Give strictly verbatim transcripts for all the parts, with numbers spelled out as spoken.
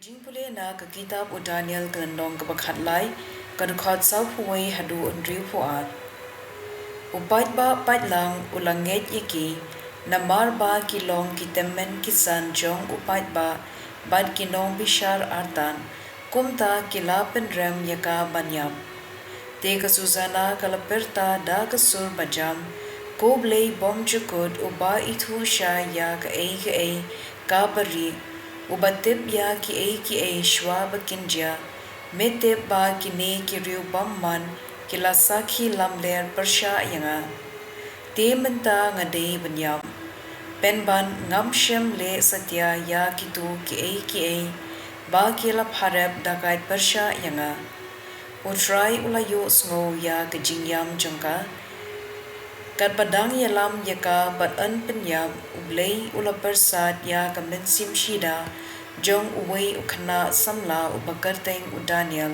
Jingpule na ka kitab u Daniel ka lynnong kaba khatlai, ka dkhot sawphew wei haduh hynriewphew ar. U paidbah paidlang u la ngeit ïa ki, namar ba ki long ki tymmen ki san jong u paidbah bad ki nongbishar artat, kumta ki la pynrem ïa ka ban ïap. Te ka Susana ka la pyrta da ka sur bajam, Ko Blei bymjukut uba ithuh shai ïa kaei kaei kaba rieh, uba tip ïa kiei kiei shwa ba kin jia, me tip ba kine ki riew bymman ki la sakhi lamler pyrshah ïa nga. Te mynta nga dei ban ïap, pynban ngam shym leh satia ïa kito kiei kiei ba ki la pharep dakait pyrshah ïa nga. U Trai u la ïohsngew ïa ka jingïam jong ka. Katba dang ïalam ïa ka ban pynïap, U Blei u la pyrsad ïa ka mynsiem shida jong uwei u khynnah samla uba kyrteng u Daniel,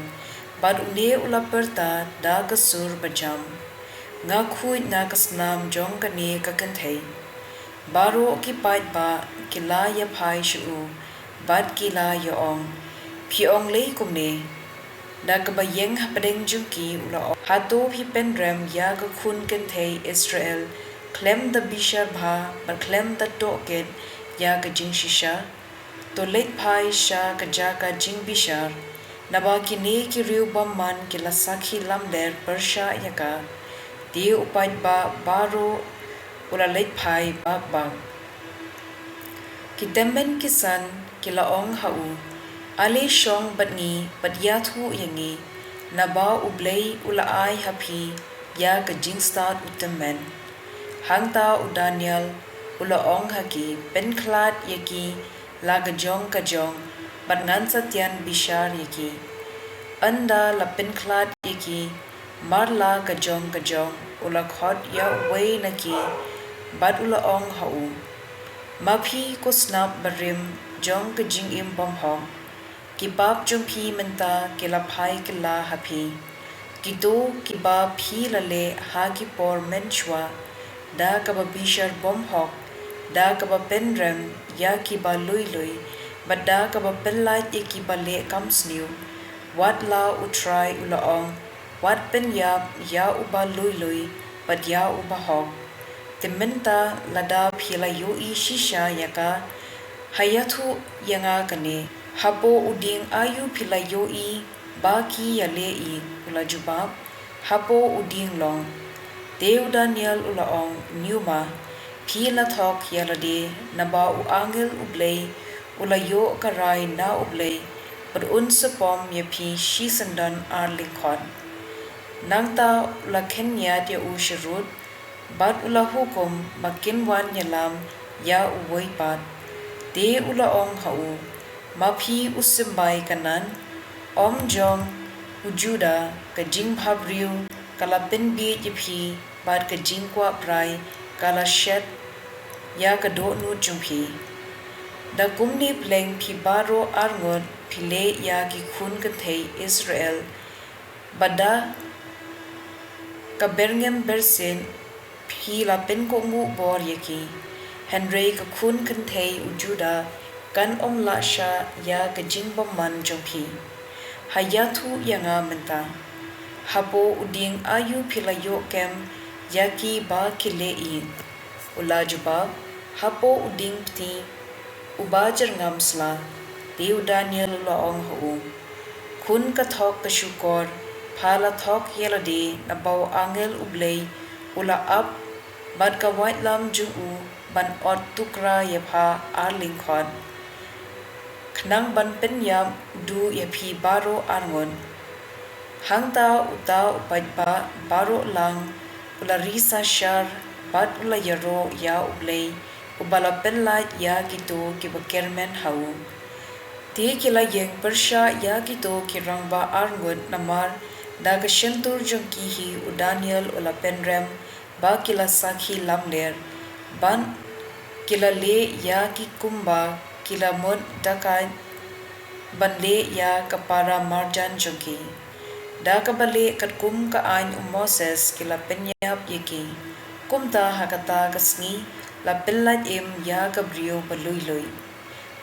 bad une u la pyrta da ka sur bajam, Nga khuid na ka snam jong kane ka kynthei. Baroh ki paidbah ki la ïaphai sha u bad ki la ïa-ong, Phi ong lei kumne? Da kaba ïeng hapdeng jong ki u la ong, Hato phi pynrem ïa ka khun kynthei Israel khlem da bishar bha bad khlem da tohkit ïa ka jingshisha? To leit phai sha ka jaka jingbishar, naba kine ki riew bymman ki la sakhi lamler pyrshah ïa ka. Te u paidbah baroh u la leit phai bak bak. Ki tymmen ki san ki la ong ha u, Ale shong bad ngi bad ïathuh ïa ngi, naba U Blei u la ai ha phi ïa ka jingstad u tymmen. Hangta u Daniel u la ong ha ki, Pynkhlad ïa ki la ka jong ka jong, bad ngan sa tian bishar ïa ki. Ynda la pynkhlad ïa ki mar la ka jong ka jong, u la khot ïa uwei na ki bad u la ong ha u, Ma phi ko snap barim jong ka jingim bymhok, ki pap jong phi mynta ki la phai kylla ha phi. Kito kiba phi la leh ha ki por mynshuwa, da kaba bishar bymhok, da kaba pynrem ïa kiba lui lui, bad da kaba pynlait ïa kiba leh kam sniew, wat la U Trai u la ong, Wat pynïap ïa uba lui lui bad ïa uba hok. Te mynta lada phi la ïohi shisha ïa ka, ha ïathuh ïa nga kane, Hapoh u dieng aïu phi la ïohi ba ki ïaleh i? U la jubab, Hapoh u dieng long. Te u Daniel u la ong, Ñiuma, phi la thok ïa lade, naba u angel U Blei u la ïoh ka rai na U Blei, bad un sa pom ïa phi shisyndon ar lyngkhot. Nangta u la khynñiat ïa u sharud, bad u la hukum ba kin wan ïalam ïa uwei pat. Te u la ong ha u, Ma phi u symbai Kanaan, ym jong u Judah, ka jingbhabriew ka la pynbiej ïa phi, bad ka jingkwah brai ka la shet ïa ka dohnud jong phi. Da kumne pleng phi baroh arngut phi leh ïa ki khun kynthei Israel, bad da ka byrngem byrsit phi la pynkohnguh bor ïa ki. Hynrei ka khun kynthei u Judah kan ym lah shah ïa ka jingbymman jong phi. Ha ïathuh ïa nga mynta, hapoh u dieng aïu phi la ïoh kem ïa ki ba ki leh i? U la jubab, Hapoh u dieng pti uba jyrngam sla. Te u Daniel u la ong ha u, Khun ka thok ka shukor, pha la thok ïa lade, naba u angel U Blei u la ap bad ka waitlam jong u ban ot tukra ïa pha ar lyngkhot, khnang ban pynïap duh ïa phi baroh arngut. Hangta uta u paidbah baroh lang u la risa shar, bad u la ïaroh ïa U Blei uba la pynlait ïa kito kiba kyrmen ha u. Te ki la ïeng pyrshah ïa kito ki rangbah arngut, namar da ka shyntur jong ki hi u Daniel u la pynrem ba ki la sakhi lamler, bad ki la leh ïa ki kumba ki la mut dakait ban leh ïa ka para marjan jong ki. Da kaba leh katkum ka aiñ u Moses ki la pynïap ïa ki. Kumta ha kata ka sngi la pynlait im ïa ka briew ba lui lui.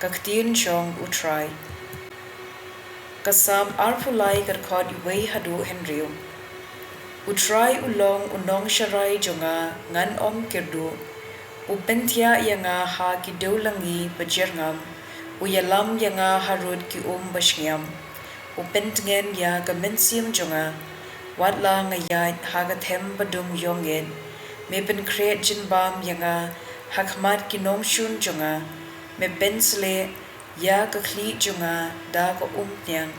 Ka ktien jong U Trai. Ka Salm arphew lai, ka dkhot wei haduh hynriew. U Trai u long u nongsharai jong nga, ngan ym kyrduh. U pynthiah ïa nga ha ki dewlyngngi bajyrngam. U ïalam ïa nga harud ki um bashngiam. U pyntngen ïa ka mynsiem jong nga. Wat la nga ïaid ha ka them badum ïongit, me pynkhreh jingbam ïa nga ha khmat ki nongshun jong nga. Me pynsleh ïa ka khlieh jong nga da ka umphniang.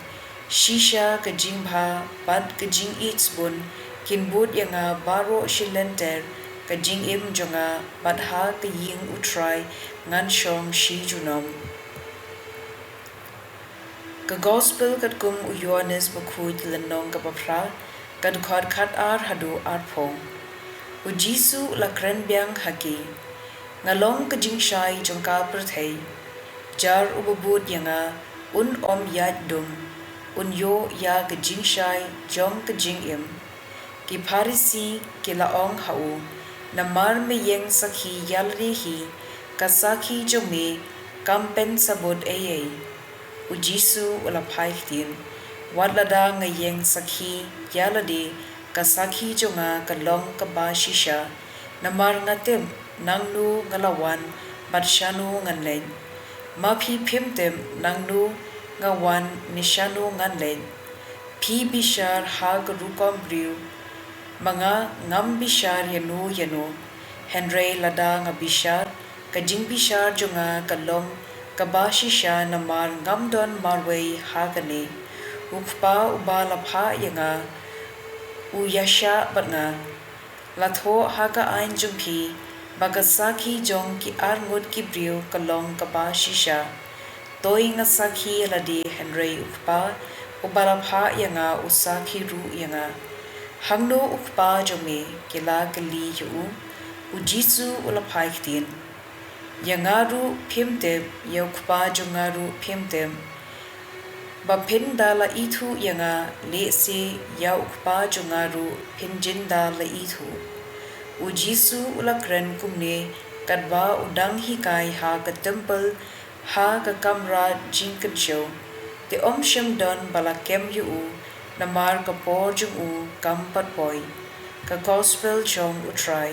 Shisha ka jingbha bad ka jingïeit sbun kin bud ïa nga baroh shi lynter ka jingim jong nga, bad ha ka ïing U Trai ngan shong shi junom. Ka Gospel katkum u Ïoannis Bakhuid, lynnong kaba phra, ka dkhot khatar haduh arphew. U Jisu u la kren biang ha ki: Nga long ka jingshai jong ka pyrthei. Jar uba bud ïa nga un ym ïaid dum, un ïoh ïa ka jingshai jong ka jingim. Ki Pharisi ki la ong ha u: Namar me ïeng sakhi ïa lade hi, ka sakhi jong me kam pynsabut ei ei. U Jisu u la phai ktien: Wat lada nga ïeng sakhi ïa lade, ka sakhi jong nga ka long kaba shisha. Namar nga tip nangno nga la wan bad shano ngan leit. Ma phi phim tip nangno nga wan ne shano ngan leit. Phi bishar ha ka rukom briew, ma nga ngam bishar ïano ïano. Hynrei lada nga bishar, ka jingbishar jong nga ka long kaba shisha, namar ngam don marwei ha kane. U Kpa uba la phah ïa nga u ïaishah bad nga. La thoh ha ka aiñ jong phi ba ka sakhi jong ki arngut ki briew ka long kaba shisha. Toi nga sakhi ïa lade, hynrei U Kpa uba la phah ïa nga u sakhi ruh ïa nga. Hangno U Kpa jong me? ki la kylli ïa u. U Jisu u la phai ktien: Ïa nga ruh phim tip, ïa U Kpa jong nga ruh phim tip. Ba phin da la ithuh ïa nga, lehse ïa U Kpa jong nga ruh phin jin da la ithuh. U Jisu u la kren kumne katba u dang hikai ha ka templ, ha ka kamra jingkynshew. Te ym shym don ba la kem ïa u, namar ka por jong u kam pat poi. Ka Gospel jong U Trai.